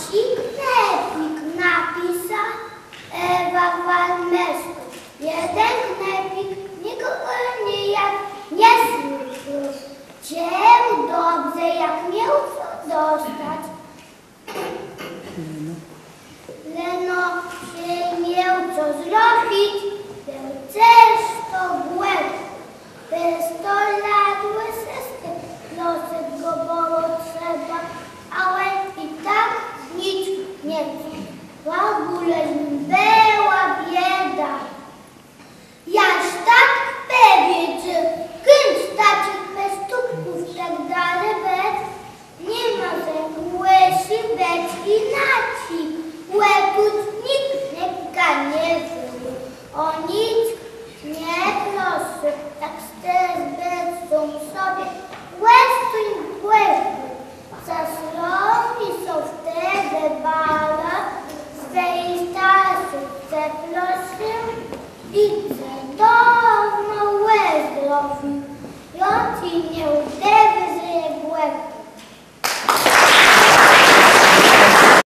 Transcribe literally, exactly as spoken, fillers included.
Jaczi knôpik, napisa Ewa Walmerska. Jeden knôpik nikògò nijak nie słëchôł, czëł dobrze, jak miôł co dostac. Leno czej miôł co zrobic, béł cëż to głëpi. Bez to ladno sëscë prosëc gò bëło trzeba, ale i tak nick nie chcôł. W ògóle z nim bëła biéda. Jaż tak pòwiedzôł, kąsk taczich pësztówków tak dali bëc, ni mòże, mùszi bëc jinaczi. Òkąd nick knôpika nie wzął, ò nick nie prosëc, tak chcesz bëc sóm sobie, òstóń w kòscele. Zasromi sã wtedë baro, swòjich starszich przeprosył i chce do